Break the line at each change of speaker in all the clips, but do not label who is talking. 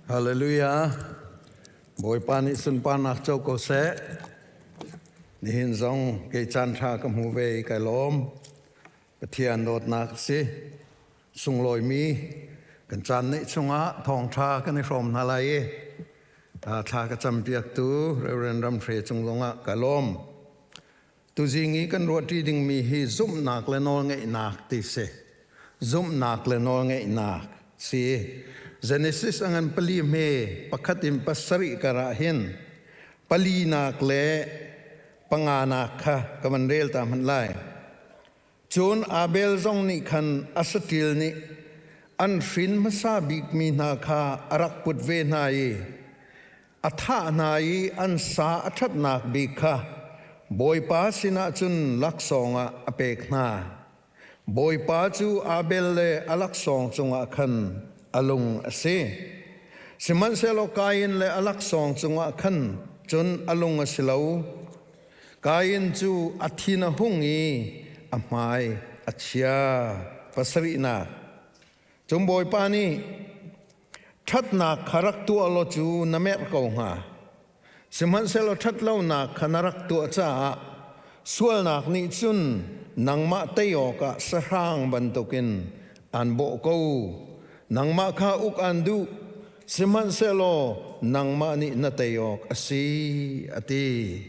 Hallelujah. Bawipa nih sunparnak co ko seh. Nihin zong kei caan ṭha ka hmu ve i kai lawm. Pathian dawtnak a si. Sunglawimi kan caan neih chungah thawngṭha kan i hrawm hna lai i thla ka campiaktu Reverend Ramhre cung zongah ka lawm. Tuzing i kan ruahṭi dingmi hi zumhnak le nawlngeihnak ti si. Zumhnak le nawlngeihnak si. Genesis a ngan pali hme pakhat in pasarih kar ah hin palinak le panganak kha ka van rel ta hmanh lai. Cun Abel zong nih khan a saṭil nih an hrin hmasa bikmi hna kha a rak put ve hna i a thah hna i an sa a ṭhatnak bik kha Bawipa sinah cun laksawng ah a pek hna. Bawipa cu Abel le a laksawng cungah khan a lung a si. Sihmanhsehlaw Kain le a laksawng cungah khan cun a lung a si lo. Kain cu a thin a hung i a hmai a chia. Pasarihnak. Cun Bawipa nih Ṭhatnak kha rak tuah law cu na merh ko hnga. Sihmanhsehlaw ṭhatlonak kha na rak tuah caah sualnak nih cun nangmah tei awkah sahrang bantukin aan bawh ko. Nangmah kha uk aan duh, sihmanhsehlaw nangmah nih na tei awk a si, a ti.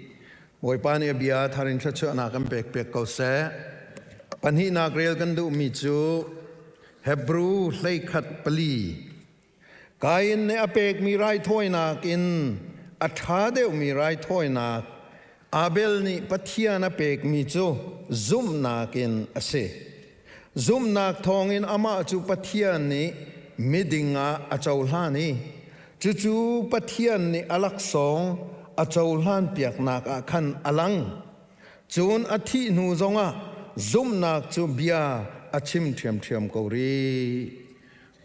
Bawipa nih a bia thar in thluachuahnak kan pek piak ko seh. Pahnihnak rel kan duhmi cu Hebru 13 pali. Kain nih a pekmi raithawinak in a ṭha deuhmi raithawinak Abel nih Pathian a pekmi cu zumhnak in a si. Zumhnak thawngin amah cu Pathian nih miding ah a cohlan i cucu Pathian nih a laksawng a cohlan piaknak ah khan a lang. Cun a thih hnu zongah zumhnak cu bia a chim ṭhiamṭhiam ko rih.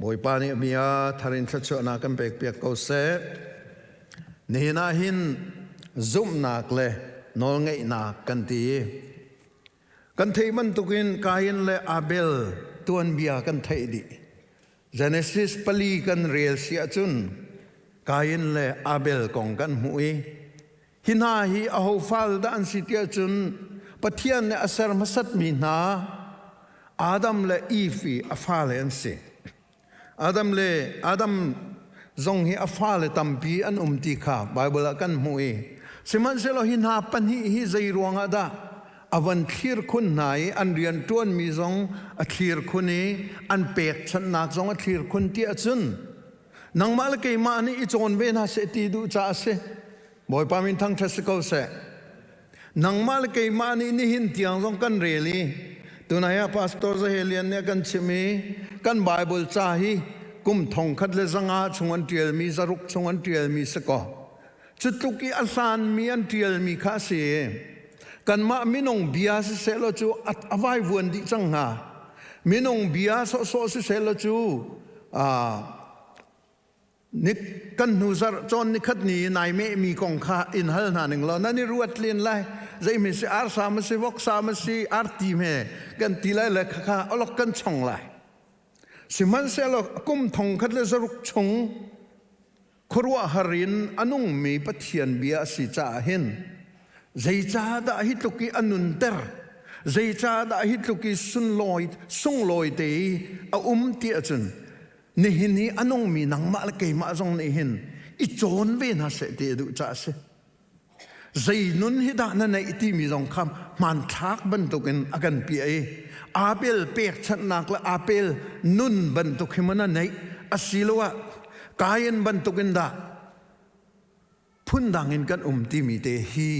Bawipa nih a bia thar in thluachuahnak kan pekpiak ko seh. Nihin ah hin zumhnak le nawlngeihnak kan ti. Kan theih bantukin Kain le Abel tuanbia kan theih dih. Genesis pali kan rel si ahcun Kain le Abel kong kan hmuh i Hi hna hi aho fal dah an si tiah cun Pathian nih a ser hmasatmi hna Adam le Eve i a fale an si. Adam le Adam zong hi a fale tampi an um ti kha Baibal ah kan hmuh i sihmanhsehlaw hi hna pahnih hi zei ruangah dah a van thlir khun hna i an rian ṭuanmi zong a thlir khun i an pekchanhnak zong a thlir khun tiah cun nangmah le keimah nih i cawn ve hna seh ti duh caah a si. Bawipa min thangṭhat si ko seh. Nangmah le keimah nih nihin tiang zong kan rel i tunai ah Pastor Zahelian nih a kan chimh i kan Bible ca hi kum thong khat le zanga chung an ṭialmi zaruk chung an ṭialmi si kaw cu tluk i a hlanmi an ṭialmi kha a si. Kanmah minung bia siseh law cu a vaivuan dih cang hnga. Minung bia sawhsawh siseh law cu Ni kan hnu zarh cawn nikhat ni nai mehmi kong kha in hal hna ning law nan i ruat len lai. Zeimi si arsa ma si voksa ma si arti me kan ti lai le khakha olok kan chong lai. Sihmanhsehlaw kum thong khat le zaruk chung khuaruahhar in a nungmi Pathian bia a si caah hin zeicahdah hi tluk i a nunter zeicahdah hi tluk i sunlawi sunglawi te i a um ti ahcun Nihin hi a nungmi nangmah le keimah zong nih hin i cawn ve hna seh ti a duh caah a si. Zei nun hi dah na neih timi zong kha hmanthlak bantukin a kan piah i Abel pekchanhnak le Abel nun bantuk hi maw na neih asiloah Kain bantukin dah phundang in kan um timi te hi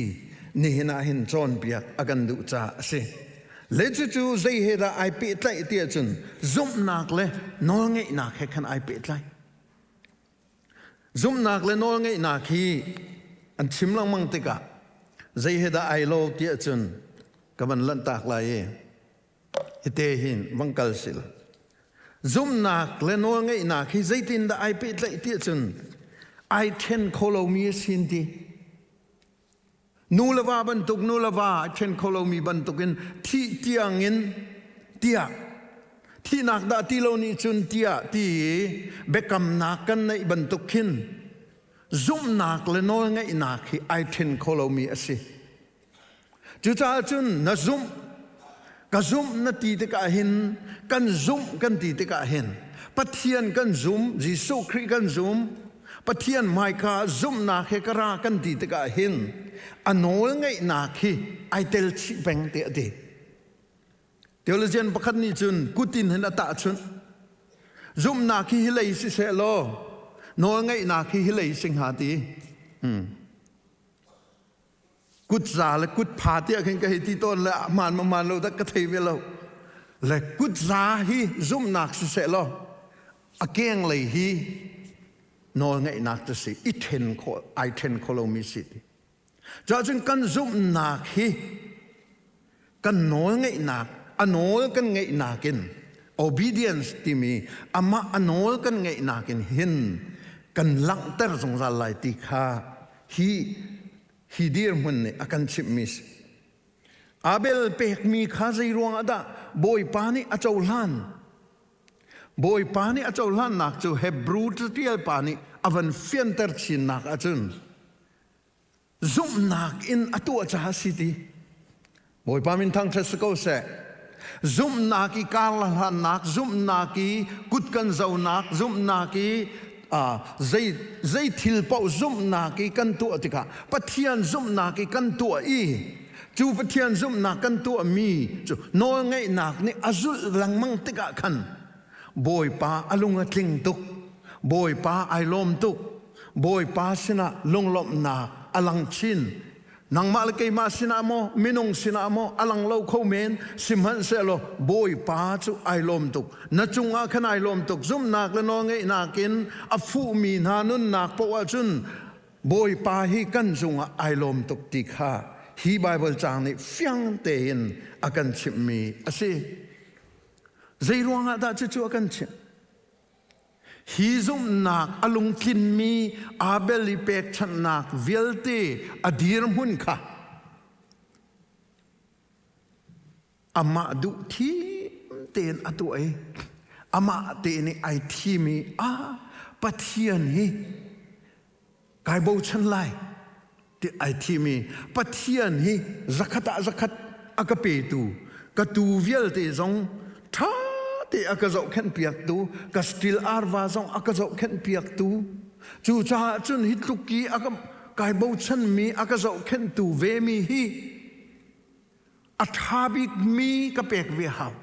nihin ah hin cawnpiak a kan duh caah a si. Le cucu zei he dah ai pehtlaih ti ahcun zumhnak le nawlngeihnak he khan ai pehtlai. Zumhnak le nawlngeihnak hi an chim lengmang tikah zei he dah ai lo ti ahcun ka van lanhtak lai i hite hin vang kal sil. Zumhnak le nawlngeihnak hi zeitindah ai pehtlaih ti ahcun ai ṭhen kho lomi a sin ti. Nu le va bantuk nu le va ai ṭhen kho lomi bantukin thih tiangin tiah. Thihnak dah ti lo nih cun tiah ti i biakamnak kan neih bantuk khin zumhnak le nawlngaihnak hi ai ṭhen kho lomi a si. Cucaah cun na zumh, ka zumh na ti tikah hin, kan zumh kan ti tikah hin, Pathian kan zum, Jesuh Khrih kan zum, Pathian hmaika zumhnak he ka ra kan ti tikah hin, a nawl ngeihnak hi ai tel chih peng tiah a ti. Theologian pakhat nih cun kutin hin a tahchunh. Zumhnak hi hi lei siseh law, nawl ngeihnak hi hi lei si hnga ti. Hmm. Kutza le kutpha tiah khin ka hei ti tawn le hmaan ma hmaan lo dak ka thei ve lo. Le kutza hi zumhnak siseh law a keng lei hi nawl ngeihnak cu si i then khawh ai then kho lomi si ti. Cun kan zumhnak hi kan nawl ngeihnak a nawl kan ngeihnak in obedience timi amah a nawl kan ngeihnak in hin kan langhter zungzal lai ti kha hi hi dirhmun nih a kan chimhmi si. Abel pekmi kha zei ruangah dah Bawipa nih a cohlan? Bawipa nih a cohlannak cu Hebrew catial pa nih a van fianter chinnak ahcun zumhnak in a tuah caah a si ti. Bawipa min thangṭhat si ko seh. Zumhnak i karhlannak, zumhnak i kut kan zonak, zumhnak i zei zei thil paoh zumhnak i kan tuah tikah Pathian zumhnak i kan tuah i cu Pathian zumhnak kan tuahmi cu nawlngeihnak nih a zulh lengmang tikah khan Bawipa a lung a tling tuk. Bawipa ai lawm tuk. Bawipa sinah lunglawmhnak a lang chin. Nangmah le keimah sinah maw, minung sinah maw a lang lo kho men, sihmanhsehlaw Bawipa cu ai lawm tuk. Na cungah khan ai lawm tuk. Zumhnak le nawlngeihnak in a fuhmi hna nunnak paoh ahcun Bawipa hi kan cungah ai lawm tuk ti kha hi Baibal caang nih fiang tein a kan chimhmi a si. Zei ruangah dah cucu a kan chimh? Hi zumhnak a lungtlinmi Abel i pekchanhnak vialte a dirhmun kha amah duh thim tein a tuah i amah te nih ai thim i ah Pathian hi kai bochan lai ti ai thim i Pathian hi zakhat ah zakhat a ka petu ka tu vialte zong ṭha te a ka zohkhenh piaktu ka stil arva zong a ka zohkhenh piaktu cucaah cun hi tluk i a ka kai bochanmi a ka zohkhenhtu ve mi hi a ṭha bikmi ka pek ve hau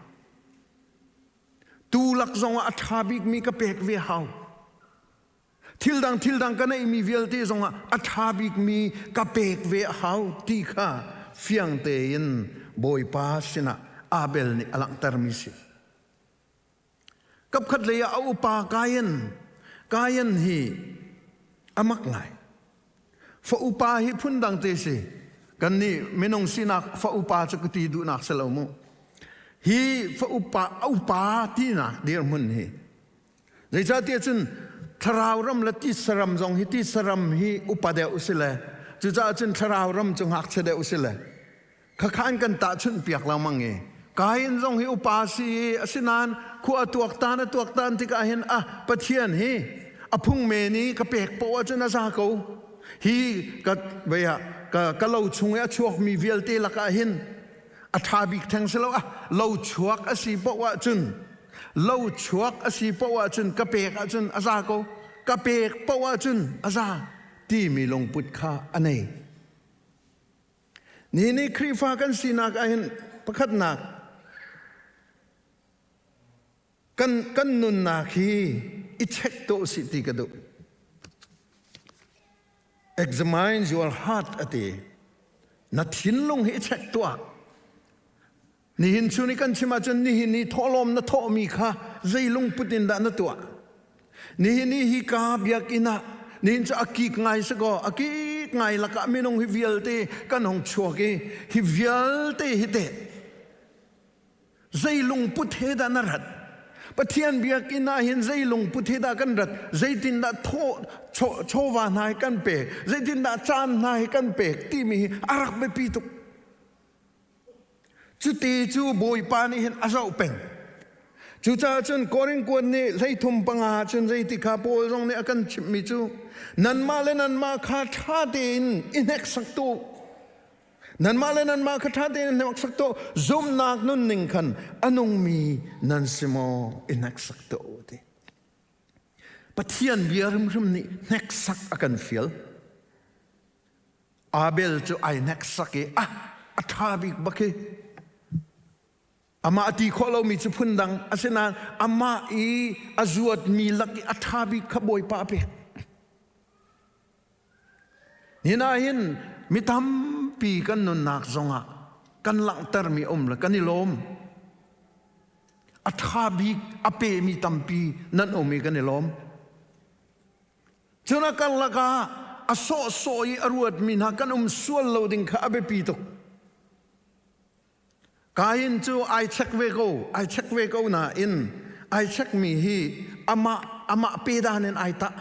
tu lak zongah a ṭha bikmi ka pek ve hau Thil dang thil dang ka neihmi vialte zongah a ṭha bikmi ka pek ve a hau ti kha fiang tein Bawipa sinah Abel nih a langhtermi si. Kapkhat lei ah a upa Kain, Kain hi a mak ngai. Fa upa hi phundang te si. Kan nih minung sinak fa upa cu ka ti duhnak si lo mu. Hi fa upa a upa tinak dirhmun hi Zeicahtiah cun thlarau ram le titsa ram zong hi titsa ram hi upa deuh si le cucaah cun thlarau ram cu ngakchia deuh si le khakha in kan tahchunh piak lengmang i Kain zong hi upa si i asinain khua a tuaktan a tuaktan tikah hin ah Pathian hi a phung men i ka pek poah ahcun a za ko hi ka vei ah ka, ka lo chung i a chuakmi vialte lakah hin a ṭha bik theng si lo ah lo chuak a si poah ahcun lo chuak a si paoh ahcun ka pek ahcun a za ko ka pek paoh ahcun a za timi lungput kha a nei ni ni Khrihfa kan sinak ahhin pakhatnak kan kan nunnak hi i check tuah usih ti ka duh examine your heart a ti na thinlung hi i check tuah Nihin chun i kan chim ahcun nihin i thawhlawm na thawhmi kha zei lungput in dah na tuah? Nihin i hika biakinn ah nihin cu a kik ngai si kaw a kik ngai lakah minung hi vialte kan hung chuak i hi vialte hi teh zei lungput he dah na rat? Pathian biakinn ah hin zei lungput he dah kan rat? Zeitindah chawva hna hi kan pek? Zeitindah caan hna hi kan pek? Timi hi a rak biapi tuk. Cuti cu Bawipa nih hin a zoh peng. Cucaah cun Korin kuat nih 35 cun zeiti kha Paul zong nih a kan chimhmi cu nanmah le nanmah kha ṭha tein i hneksak tu nanmah le nanmah kha ṭha tein i hneksak tu zumhnak nunning khan a nungmi nan si maw i hneksak tu ti. Pathian bia hrimhrim nih hneksak a kan fial. Abel cu ai hneksak i ah a ṭha bik bak hi. Amah a ti khawh lomi cu phundang asinain amah i a zuatmi lak i a ṭha bik kha Bawipa a pek. Nihin ah hin mi tampi kan nunnak zongah kan langhtermi um le kan i lawm. A ṭha bik a pemi tampi nan um i kan i lawm. Cun a karlak ah a sawhsawh i a ruatmi hna kan um sual lo ding kha a biapi tuk. Kain cu ai check ve ko, ai check ve ko nain ai checkmi hi amah amah pe dan in ai tah.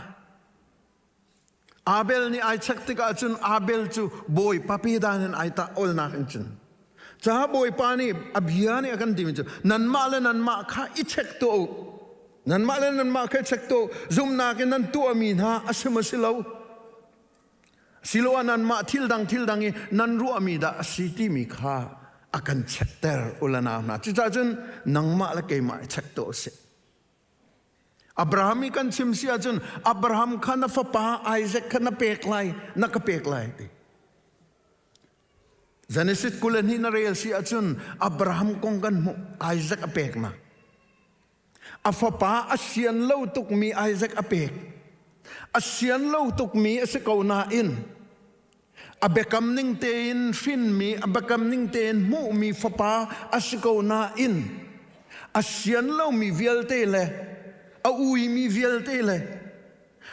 Abel nih ai check tikah cun Abel cu Bawipa pe dan in ai tah olnak in cun. Caah Bawipa nih a bia nih a kan timi cu nanmah le nanmah kha i check tuah u. Nanmah le nanmah kha i check tuah u. Zumhnak in nan tuahmi hna a si maw si lo. Siloah nanmah thil dang thil dang i nan ruahmi dah a si timi kha a kan chekter ulanau hna. Cucaah cun nangmah le keimah i chek tuah usih. Abraham i kan chim si ahcun Abraham kha na fapa Isaac kha na pek lai, na ka pek lai ti. Genesis 22 na rel si ahcun Abraham kong kan hmuh Isaac a peknak. A fapa a sian lo tukmi Isaac a pek. A sian lo tukmi a si ko nain a biakam ning tein hrinmi, a biakam ning tein hmuhmi fapa a si ko nain a sian lomi vialte le a uimi vialte le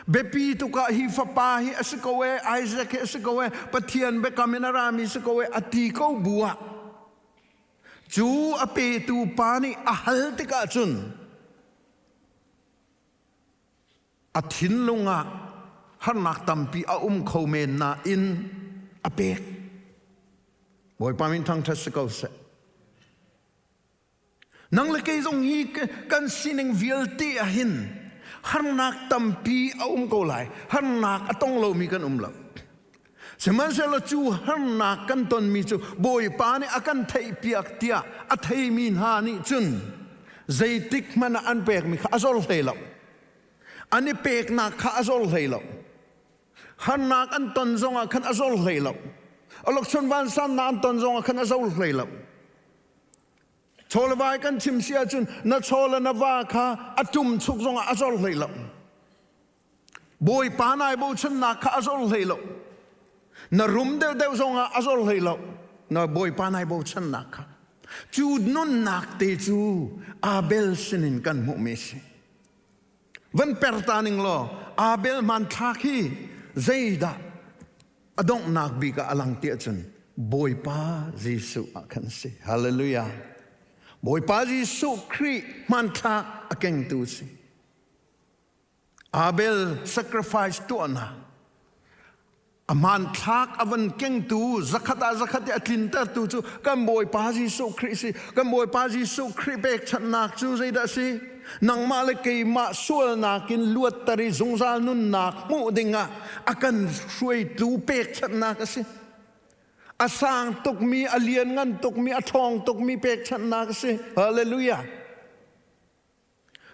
biapi tuk ah hi fapa hi a si ko ee, Isaac hi a si ko ee, Pathian biakam in a rami si ko ee, a ti ko bu ah Cu a petu pa nih a hal tikah cun a thinlung ah harnak tampi a um kho men nain a pek. Bawipa min thangṭhat si ko seh. Nang le kei zong hi kan sining vialte ah hin harnak tampi a um ko lai. Harnak a tong lomi kan um lo. Sihmanhsehlaw cu harnak kan tonmi cu Bawipa nih a kan theihpiak tiah a theimi hna nih cun zeitik hmanh ah an pekmi kha a zor hlei lo. An i peknak kha a zor hlei lo. Harnak an ton zongah khan a zor hlei lo. Awlokchon vansannak an ton zongah khan a zor hlei lo. Chaw le vai kan chim si ahcun na chaw le na va kha a tum chuk zongah a zor hlei lo. Bawipa nai bochannak kha a zor hlei lo. Na rum deuhdeuh zongah a zor hlei lo. Na Bawipa nai bochannak kha. Cu nunnak te cu Abel sinin kan hmuhmi a si. Van per ta ning law Abel hmanthlak hi zeidah a donghnak bik ah a lang ti ahcun Bawipa Jesuh ah khan a si. Hallelujah. Bawipa Jesuh Khrih hmanthlak a kengtu a si. Abel sacrifice tuahnak a hmanthlak a van kengtu zakhat ah zakhat i a tlintertu cu kan Bawipa Jesuh Khrih si. Kan Bawipa Jesuh Khrih pekchanhnak cu zeidah a si? Nangmah le keimah sualnak in luatter i zungzal nunnak hmuh dingah a kan hruaitu pekchanhnak a si. A sang tukmi, a lianngan tukmi, a ṭhawng tukmi pekchanhnak a si. Hallelujah.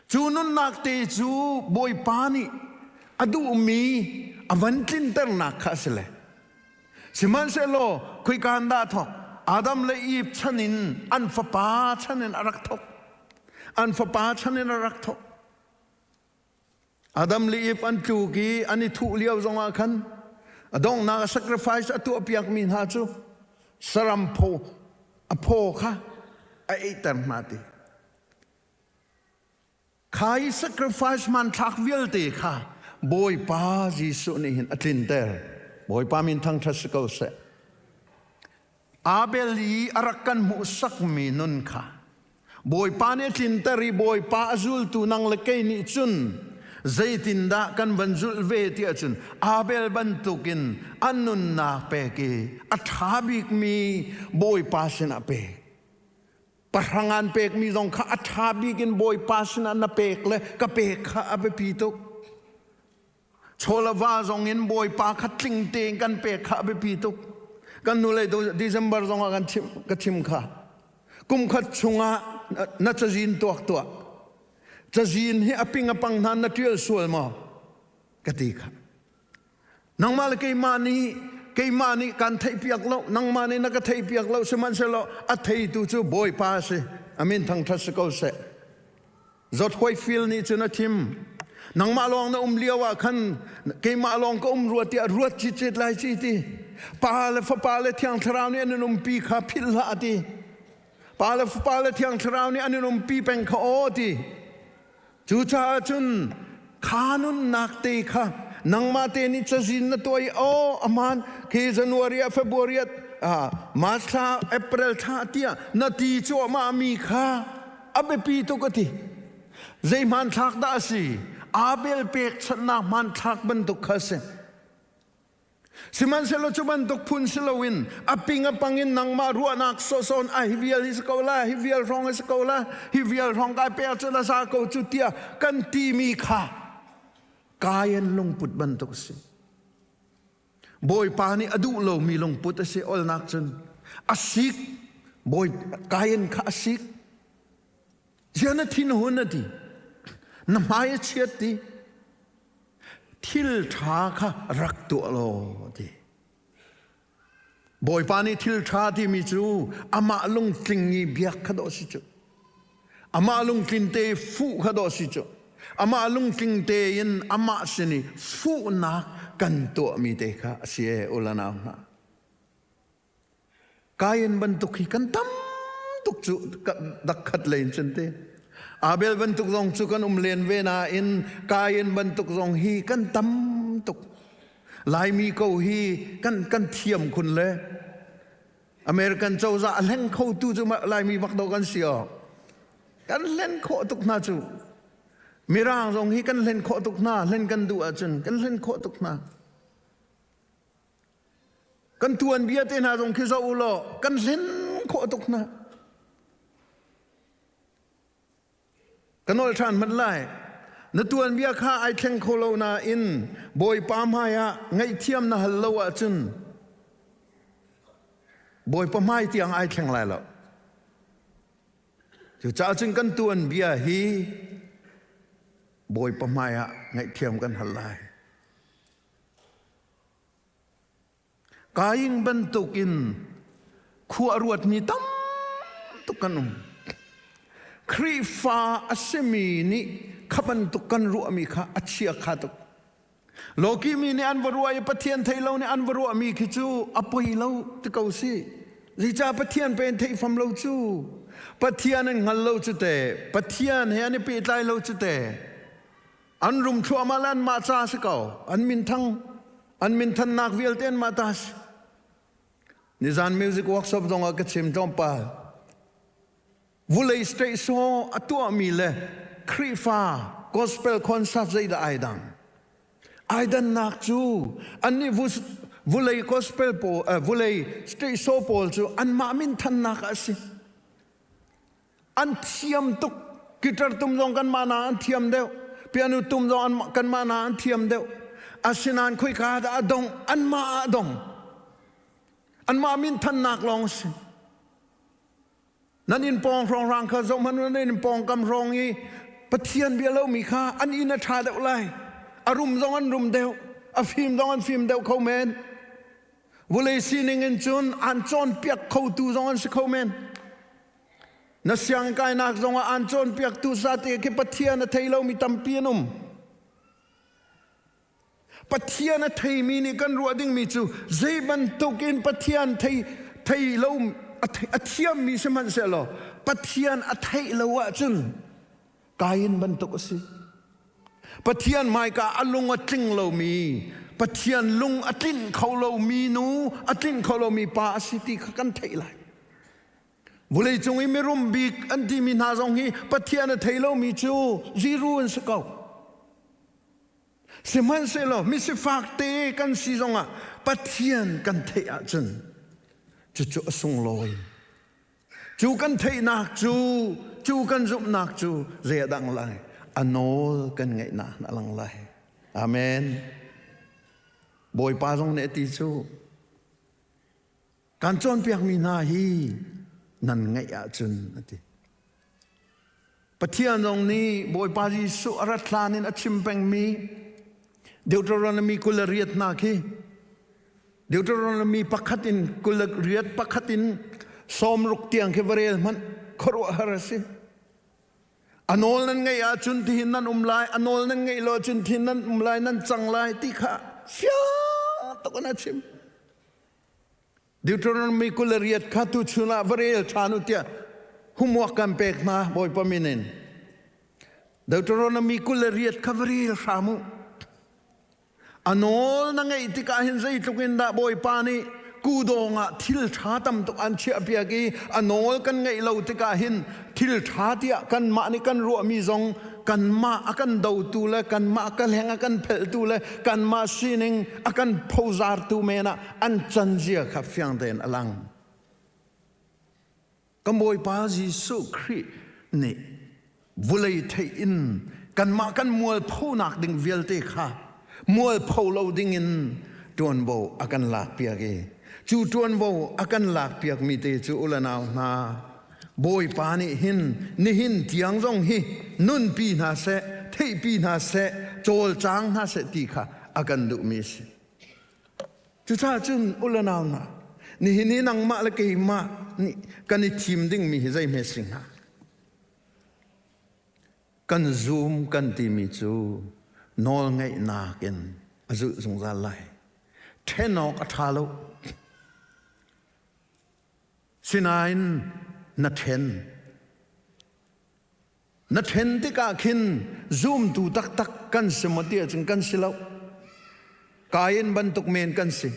Cu nunnak te cu Bawipa nih a duhmi a van tlinternak kha a si le. Sihmanhsehlaw khoika in dah a thawk? Adam le Eve chan in an fapa chan in a rak thawk. An fapa chan in a rak thawk. Adam le Eve an tluk i an i thuh lio zongah khan a donghnak a sacrifice a tuahpiakmi hna cu saram phaw a phaw kha a eiter hna ti. Kha i sacrifice hmanthlak vialte kha Bawipa Jesuh nih hin a tlinter. Bawipa min thangṭhat si ko seh. Abel i a rak kan hmuhsakmi nun kha Bawipa nih a tlinter i Bawipa a zultu nang le kei nih cun zeitindah kan van zulh ve ti ahcun Abel bantukin an nunnak pek i a ṭha bikmi Bawipa sinah pek. Pahrang an pekmi zong kha a ṭha bik in Bawipa sinah na pek le ka pek kha a biapi tuk. Chawlava zong in Bawipa kha tling tein kan pek kha a biapi tuk. Kan nu le December zong ah kan chim, ka chim kha. Kum khat chungah na cazin tuak tuah. Cazin hi a ping a pang hna na ṭial sual maw? Ka ti kha. Nangmah le keimah nih keimah nih kan theihpiak lo, nangmah nih na ka theihpiak lo, sihmanhsehlaw a theitu cu Bawipa a si. Amin thangṭhat si ko seh. Zawt Whitefield nih cun a chim. Nangmah lawng na um lio ah khan keimah lawng ka um rua tiah ruat citcet lai ci ti. Pa le Fapa le Thiang Thlarau nih an in umpi kha philh hlah a ti. Pa le Fapa le Thiang Thlarau nih an in umpi peng kha aw ti. Cucaah cun kha nunnak te kha nangmah te nih cazin na tuah i aw aman khi January ah February ah March thla April thla tiah na ti cuahmah mi kha a biapi tuk a ti. Zei hmanthlak dah a si? Abel pekchanhnak hmanthlak bantuk kha a si. Sihmanhsehlaw cu bantuk phun si loin a ping a pang in nangmah ruahnak sawhsawh ah hi vial hi si ko la, hi vial hrawng hi si ko la, hi vial hrawng kai pek cu na za ko cu tiah kan timi kha Kain lungput bantuk a si. Bawipa nih a duh lomi lungput a si olnak cun a sik bawi Kain kha a sik Zia na thinhun a ti na hmai a chiat ti thil ṭha kha rak tuah law ti. Bawipa nih thil ṭha timi cu amah lungtling i biak kha dawh si cu. Amah lungtlin te fuh kha dawh si cu. Amah lungtling tein amah sin i fuhnak kan tuahmi te kha a si e ulanau hna. Kain bantuk hi kan tam tuk cu dakkhat lei in cun te. Abel bantuk zong cu kan um len ve nain Kain bantuk zong hi kan tam tuk. Laimi ko hi kan kan thiam khun le American cozah a hleng khotu cu Laimi bak do kan si aw. Kan hlen khawh tuk hna cu. Mirang zong hi kan hlen khawh tuk hna, hlen kan duh ahcun kan hlen khawh tuk hna. Kan tuanbia te hna zong khi zoh u law kan hlen khawh tuk hna. Ka nawl ṭhan hmanh lai. Na tuanbia kha ai thleng kho lo nain Bawipa hmai ah ngaihthiam na hal lo ahcun Bawipa hmai tiang ai thleng lai lo. Cucaah cun kan tuanbia hi Bawipa hmai ah ngaihthiam kan hal lai. Kaing bantukin khua a ruatmi tam tuk kan um. Khrihfa a simi nih kha bantuk kan ruahmi kha a chia kha tuk. Lawki mi nih an va ruah i Pathian thei lo nih an va ruahmi khi cu a poi lo ti ko si. Zeicah Pathian pe in theih fam lo cu? Pathian an hngal lo cu te, Pathian he an i pehtlai lo cu te. An rum thluahmah le anmah ca si ko. An minthang, an minthannak vialte anmah ta si. Nizan music workshop zong ah ka chim tlawmpal. Vulei state show a tuahmi le Khrihfa gospel concert zeidah ai dang? Ai dannak cu annih vulei gospel pawl, vulei state show pawl cu anmah minthannak ah a si. An thiam tuk. Guitar tum zong kanmah na an thiam deuh. Piano tum zong kanmah na an thiam deuh. Asinain khoika dah a dong? Anmah ah a dong. Anmah minthannak lawng a si. Nan inn pawng hrawnghrang kha zoh hmanh nan inn pawngkam hrawng i Pathian bia lomi kha an inn a ṭha deuh lai. A rum zong an rum deuh. A fim zong an fim deuh kho men. Vulei sining in cun an cawnpiak khotu zong an si kho men. Na siangkainak zongah aan cawnpiaktu sate khi Pathian a thei lomi tampi an um. Pathian a theimi nih kan ruah dingmi cu zei bantuk in Pathian thei thei lo a thiammi sihmanhsehlaw Pathian a theih lo ahcun Kain bantuk a si. Pathian hmaika a lung a tling lomi Pathian lung a tlinh kho lomi nu a tlinh kho lomi pa a si ti kha kan theih lai. Vawleicung i mirum bik an timi hna zong hi Pathian a thei lomi cu zero an si ko. Sihmanhsehlaw misifak te kan si zongah Pathian kan theih ahcun cucu a sunglawi. Cu kan theihnak cu, cu kan zumhnak cu zei a dang lai? A nawl kan ngeihnak a lang lai. Amen. Bawipa zong nih a ti cu, kan cawnpiakmi hna hi nan ngaih ahcun a ti. Pathian zong nih Bawipa Jesuh a rat hlan in a chim pengmi Deuteronomy 28 hna khi Deuteronomy pakhat in 28 pakhat in 60 tiang khi va rel hmanh khuaruahhar a si. A nawl nan ngeih ahcun tihin nan um lai, a nawl nan ngeih lo ahcun tihin nan um lai, nan cang lai ti kha fiang tuk in a chim. Deuteronomy 28 kha tuchun ah va rel ṭhan u tiah homework kan pek hna Bawipa min in. Deuteronomy 28 kha va rel hram u. A nawl na ngeih tikah hin zeitluk in dah Bawipa nih kudawng ah thil ṭha tam tuk an chiahpiak i a nawl kan ngeih lo tikah hin thil ṭha tiah kanmah nih kan ruahmi zong kanmah a kan dotu le kanmah ka hleng a kan phelhtu le kanmah sining a kan phozartu men ah an canzia kha fiang tein a lang. Kan Bawipa Jesuh Khrih nih vulei theih in kanmah kan mualphonak ding vialte kha mualpho lo dingin ṭuanvo a kan lakpiak i cu ṭuanvo a kan lakpiakmi te cu u le nau hna Bawipa nih hin nihin tiang zong hi nunpi hna seh, theihpi hna seh, cawlcang hna seh ti kha a kan duhmi a si. Cucaah cun u le nau hna, nihin i nangmah le keimah nih kan i thim dingmi hi zei hme si hnga? Kan zum kan timi cu nawlngaihnak in a zulh zungzal lai. Ṭhen awk a ṭha lo. Sinain na ṭhen. Na ṭhen tikah khin zumtu taktak kan si maw ti ahcun kan si lo. Kain bantuk men kan si.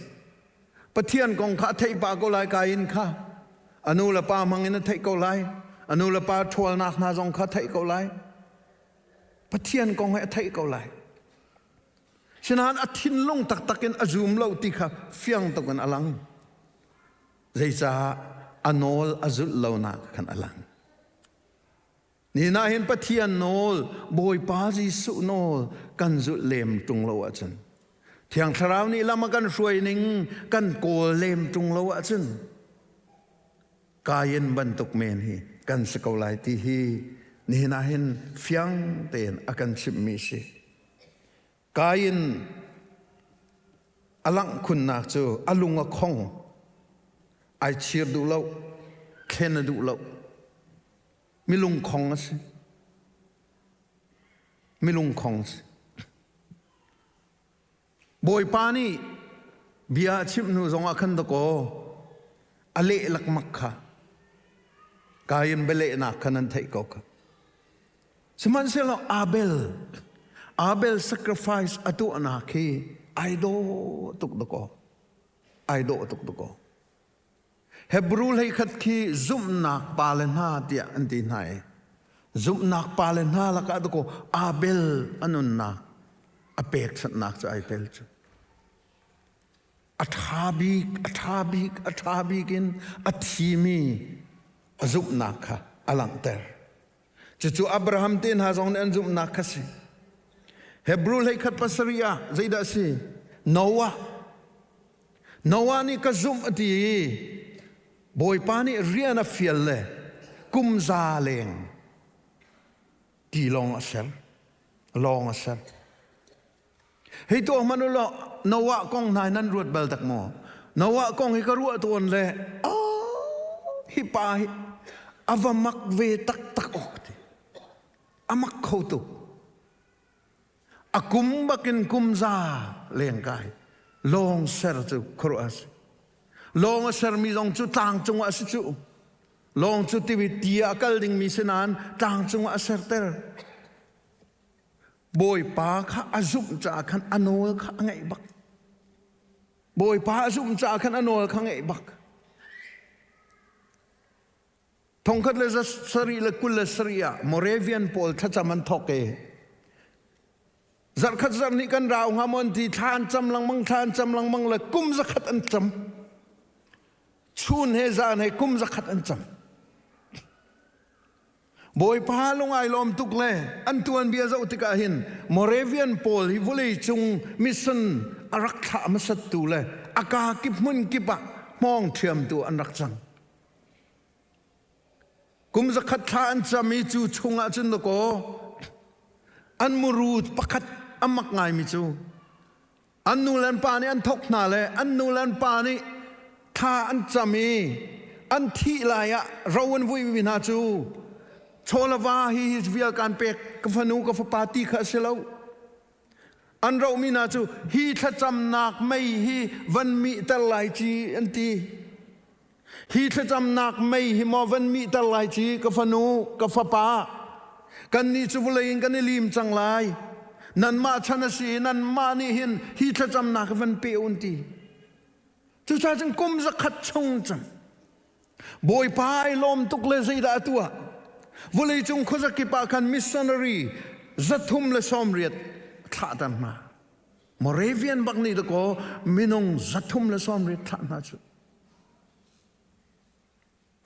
Pathian kong kha a theih pah ko lai Kain kha. A nu le pa hmang in a theih ko lai. A nu le pa ṭhualnak hna zong kha a theih ko lai. Pathian kong he a theih ko lai. Sinain a thinlung taktak in a zum lo ti kha fiang tuk in a lang. Zeicah a nawl a zulh lonak khan a lang. Nihin ah hin Pathian nawl, Bawipa Jesuh nawl kan zulh lem ṭung lo ahcun, Thiang Thlarau nih lam a kan hruai ning kan kawl lem ṭung lo ahcun, Kain bantuk men hi kan si ko lai ti hi nihin ah hin fiang tein a kan chimhmi si. Kain a langh khunnak cu a lung a khong, ai chir duh lo, thlen a duh lo. Milungkhong a si. Milungkhong a si. Bawipa nih bia a chimh hnu zongah khan dakaw a leh lakmak kha Kain bialehnak kha nan theih ko kha. Sihmanhsehlaw Abel Abel sacrifice a tuahnak hi ai dawh tuk dakaw. Ai dawh tuk dakaw. Hebrew hleikhat khi zumhnak pale hna tiah an ti hna i zumhnak pale hna lakah dakaw Abel a nunnak a pekchanhnak cu ai tel cu. A ṭha bik, a ṭha bik, a ṭha bik in a thimi a zumhnak kha a langhter. Cucu Abraham te hna zong nih an zumhnak kha si. Hebrew hleikhat pasarih ah zeidah a si? Noah. Noah nih ka zumh a ti i Bawipa nih rian a fial le kum za leng tilawng a ser, lawng a ser. Hei tuah hmanh u law Noah kong hna nan ruat bal tak maw? Noah kong hi ka ruah tawn le oh, hi pa hi a va mak ve taktak awk ti. A mak kho tuk. A kum bakin kum za lengkai lawng ser cu khuaruah a si. Lawng a sermi zong cu tlang cungah a si cu. Lawng cu tivi ti ah a kal dingmi si nain tlang cungah a serter. Bawipa kha a zumh caah khan a nawl kha a ngaih bak. Bawipa a zumh caah khan a nawl kha ngaih bak. 1727 ah Moravian pawl thlacam an thawk i zarhkhat zarh nih kan rau hnga maw an ti thla an cam lengmang thla an cam lengmang le kum zakhat an cam chun he zan he kum zakhat an cam. Bawipa lung ai lawm tuk le an tuanbia zoh tikah hin Moravian pawl hi vawlei cung mission a rak thlah hmasattu le a kaa kip hmun kip ah hmawng ṭhiamtu an rak cang. Kum zakhat thla an cam i cu chungah cun dakaw an muru pakhat a mak ngaimi cu An nu le an pa nih an thok hna le an nu le an pa nih thla an cam i an thih lai ah ro an vuimi hna cu chaw le va hi hi vial kaan pek ka fanu ka fapa ti kha a si lo. An rohmi hna cu hi thlacamnak mei hi van mihter lai ci an ti. Hi thlacamnak mei hi maw van mihter lai ci ka fanu ka fapa kannih cu vawlei in kan i lim cang lai nanmah chan a si i nanmah nih hin hi thlacamnak hi van pe un ti cucaah cun kum zakhat chung cun Bawipa ai lawm tuk le zeidah a tuah vawleicung khuazakip ah khan missionary 380 thlahter hna Moravian bak nih dakaw minung 380 thlah hna cu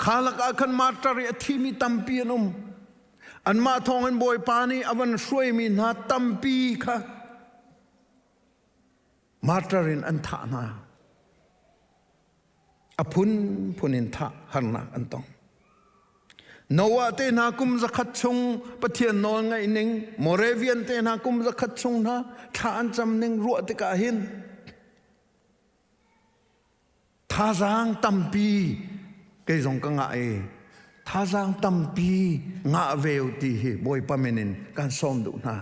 Kha lakah khan martar i a thimi tampi an um. Anmah thawngin Bawipa nih a van hruaimi hna tampi kha martar in an thah hna. A phunphun in thah harnak an tong. Noah te hna kum zakhat chung Pathian nawl ngaih ning, Moravian te hna kum zakhat chung hna thla an cam ning ruah tikah hin Thazaang tampi kei zong ka ngah i thazaang tampi ngah ve u ti hi Bawipa min in kan sawm duh hna.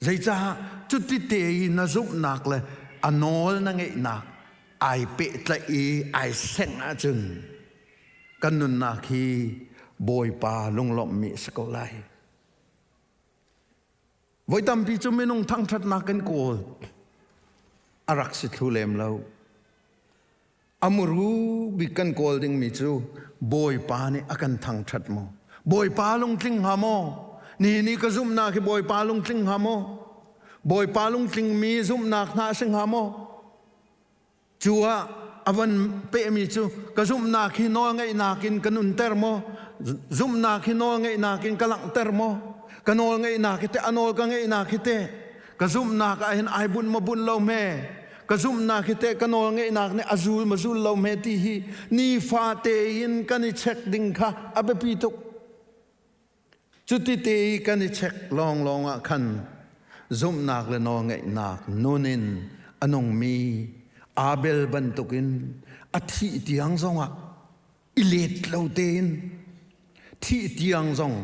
Zeicah cuti te i na zumhnak le a nawl na ngeihnak ai pehtlaih i ai sengh ahcun kan nunnak hi Bawipa lunglawmhmi a si ko lai. Voi tampi cu minung thangṭhatnak kan kawl. A rak si thlu lem lo. A muru bik kan kawl dingmi cu Bawipa nih a kan thangṭhat maw? Bawipa lungtling hnga maw? Nihin i ka zumhnak hi Bawipa lungtling hnga maw? Bawipa lungtlingmi zumhnak hna a si hnga maw? Cu ah a van pehmi cu ka zumhnak hi nawlngeihnak in ka nunter maw? Zumhnak hi nawlngeihnak in ka langhter maw? Ka nawlngeihnak hi teh a nawl ka ngeihnak hi teh ka zumhnak ah hin ai bunh maw bunh lo hme? Ka zumhnak hi teh ka nawlngeihnak nih a zul maw zul lo hme ti hi nifa tein kan i check ding kha a biapi tuk. Cuti te i kan i check lawnglawng ah khan zumhnak le nawlngeihnak nun in a nungmi Abel bantukin a thih tiang zongah i let lo tein thih tiang zong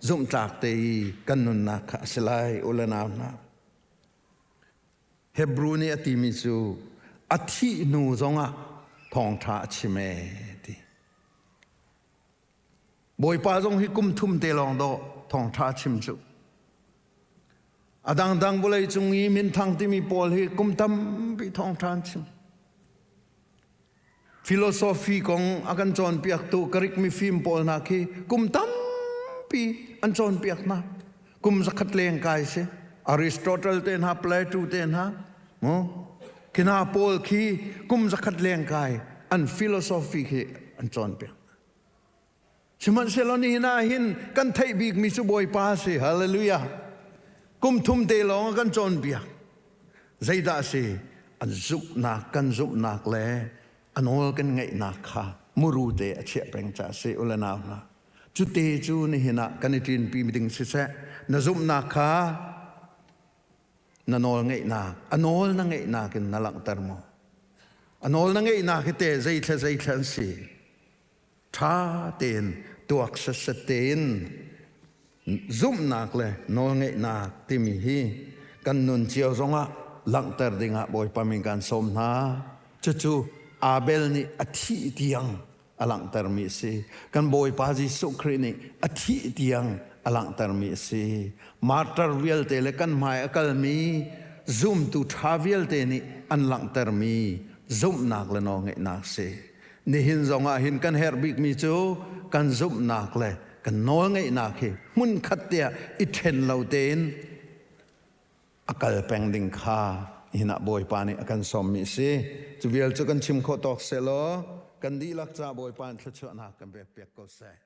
zumhtlak te i kan nunnak kha a si lai u le nau hna. Hebrew nih a timi cu a thih hnu zongah thawngṭha a chim ee ti. Bawipa zong hi kum thum te lawng dawh thawngṭha chim cu. A dangdang vawlei cung i minthang timi pawl hi kum tampi thawngṭha an chim. Philosophy kong a kan cawnpiaktu Greek mifim pawl hna khi kum tampi an cawnpiak hna. Kum zakhat leng kai si. Aristotle te hna, Plato te hna, mu khi hna pawl khi kum zakhat leng kai an philosophy khi an cawnpiak. Sihmanhsehlaw nihin ah hin kan theih bikmi cu Bawipa a si. Hallelujah. Kum thum te lawng a kan cawnpiak. Zeidah a si? An zumhnak, kan zumhnak le a nawl kan ngaihnak kha muru te a chiah peng caah a si u le nau hna. Cu te cu nihin ah kan i ṭinpi ding siseh, na zumhnak kha na nawl ngeihnak, a nawl na ngeihnak in na langhter maw? A nawl na ngeihnak hi te zeithla zeithla an si. Ṭha tein tuak setset tein zumhnak le nawlngeihnak timi hi kan nun cio zongah langhter dingah Bawipa min kan sawm hna. Cucu Abel nih a thih tiang a langhtermi a si. Kan Bawipa Jesuh Khrih nih a thih tiang a langhtermi a si. Martyr vialte le kan hmai a kalmi zumtu ṭha vialte nih an langhtermi zumhnak le nawlngeihnak a si. Nihin zongah hin kan herh bikmi cu kan zumhnak le kan nawlngeihnak hi hmunkhat te ah i ṭhen lo tein a kal peng ding kha nihin ah Bawipa nih a kan sawmmi a si. Cu vial cu kan chim khawh tawk sehlaw kan dihlak ca Bawipa in thluachuahnak kan pek piak ko seh.